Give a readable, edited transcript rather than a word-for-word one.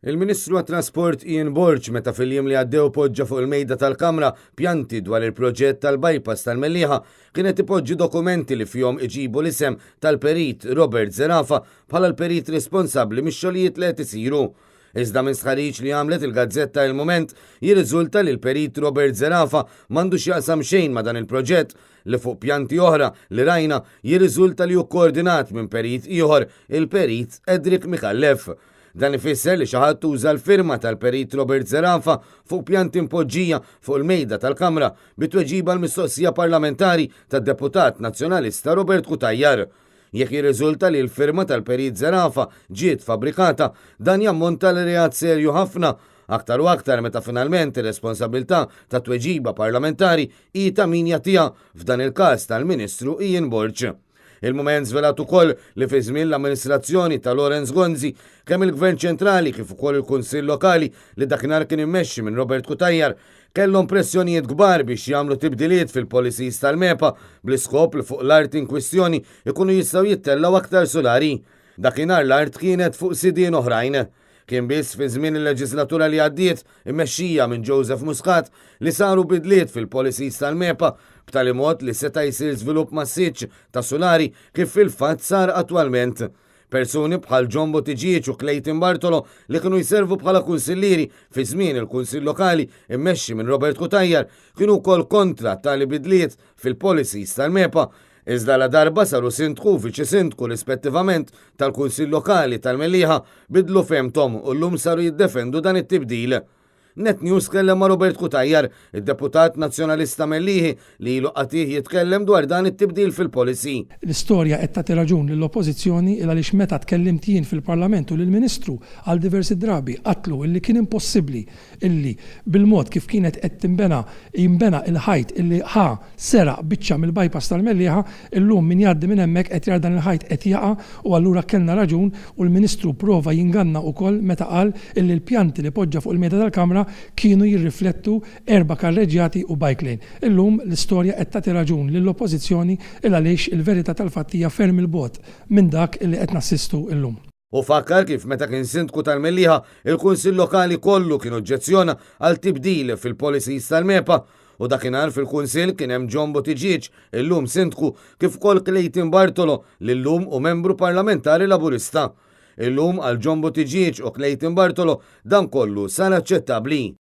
Il-Ministru għat-Trasport Ian Borg meta fil-jiem li għaddew poġġa fuq il-mejda tal-Kamra pjanti dwar il-proġett tal-bypass tal-Mellieħa kien qed ipoġġi dokumenti li fihom iġibu l-isem tal-Perit Robert Zerafa bħala l-perit responsabbli mix-xogħlijiet li qed isiru. Iżda minn stħarriġ li għamlet il-gazzetta Il-Mument jirriżulta li l-Perit Robert Zerafa m'għandu x'jaqsam xejn ma' dan il-proġett li fuq pjanti oħra li rajna jirriżulta li hu kkoordinat minn perit ieħor, il-Perit Edric Micallef. Dan ifisser li xi ħadd uża l-firma tal-Perit Robert Zerafa fuq pjanti mpoġġija fuq il-mejda tal-Kamra bi tweġiba għal mistoqsija parlamentari tad-Deputat Nazzjonalista Robert Cutajar. Jekk jirriżulta li l-firma tal-Perit Zerafa ġiet fabbrikata, dan jammonta għal reat serju ħafna, aktar u aktar meta finalment ir-responsabbiltà tat-tweġiba parlamentari hi ta' min jagħtiha, f'dan il-każ tal-Ministru Ian Borg. Il-Mument żvelat ukoll li fi żmien l-amministrazzjoni ta' Lawrence Gonzi, kemm il-Gvern ċentrali kif ukoll il-Kunsill Lokali li dakinhar kien immexxi minn Robert Cutajar, kellhom pressjonijiet kbar biex jagħmlu tibdiliet fil-policies tal-MEPA bl-iskop li fuq l-art inkwistjoni jkunu jistgħu jittellgħu aktar sulari. Dakinhar l-art kienet fuq sidien oħrajn. Kien biss fi żmien il-leġislatura li għaddiet, immexxija minn Joseph Muscat, li saru bidliet fil-policies tal-MEPA b'tali mod li seta' jsir żvilupp massiċċ ta' sulari kif fil-fatt sar attwalment. Persuni bħal John Buttigieg u Clayton Bartolo li kienu jservu bħala kunsillieri fi żmien il-Kunsill Lokali immexxi minn Robert Cutajar kienu wkoll kontra tali bidliet fil-policies tal-MEPA Iżda ladarba saru sindku u viċi sindku rispettivament tal-Kunsill Lokali tal-Mellieħa, bidlu fehmthom u llum saru jiddefendu dan it-tibdil. Net News tkellem ma' Robert Cutajar, id-deputat Nazzjonalista Mellieħi li ilu qatigħ jitkellem dwar dan it-tibdil fil-policy. L-istorja qed tagħti raġun lill-Oppożizzjoni il għaliex meta tkellimt jien fil-Parlament u lill-Ministru għal diversi drabi għadtlu illi kien impossibbli illi bil-mod kif kienet qed tinbena jinbena il-ħajt illi ħa seraq biċċa mill-bypass tal-Mellieħa, illum min jgħaddi minn hemmhekk qed jara dan il-ħajt qed jaqa' u allura kellna raġun u l-Ministru prova jinganna ukoll meta qal illi l-pjanti li poġġa fuq il-mejda tal-Kamra kienu jirriflettu erba' karreġġjati u bike lane. Illum l-istorja qed tagħti raġun lill-Oppożizzjoni il għaliex il-verità tal-fatti hija ferm 'il bogħod minn dak illi qed nassistu illum. Hu fakkar kif meta kien Sindku tal-Mellieħa, il-Kunsill Lokali kollu kien oġġezzjona għal tibdil fil-policies tal-MEPA u dakinhar fil-Kunsill kien hemm John Buttigieg, illum Sindku, kif ukoll Clayton Bartolo li llum hu membru parlamentari Laburista. Illum għal John Buttigieg u Clayton Bartolo dan kollu sar aċċettabbli.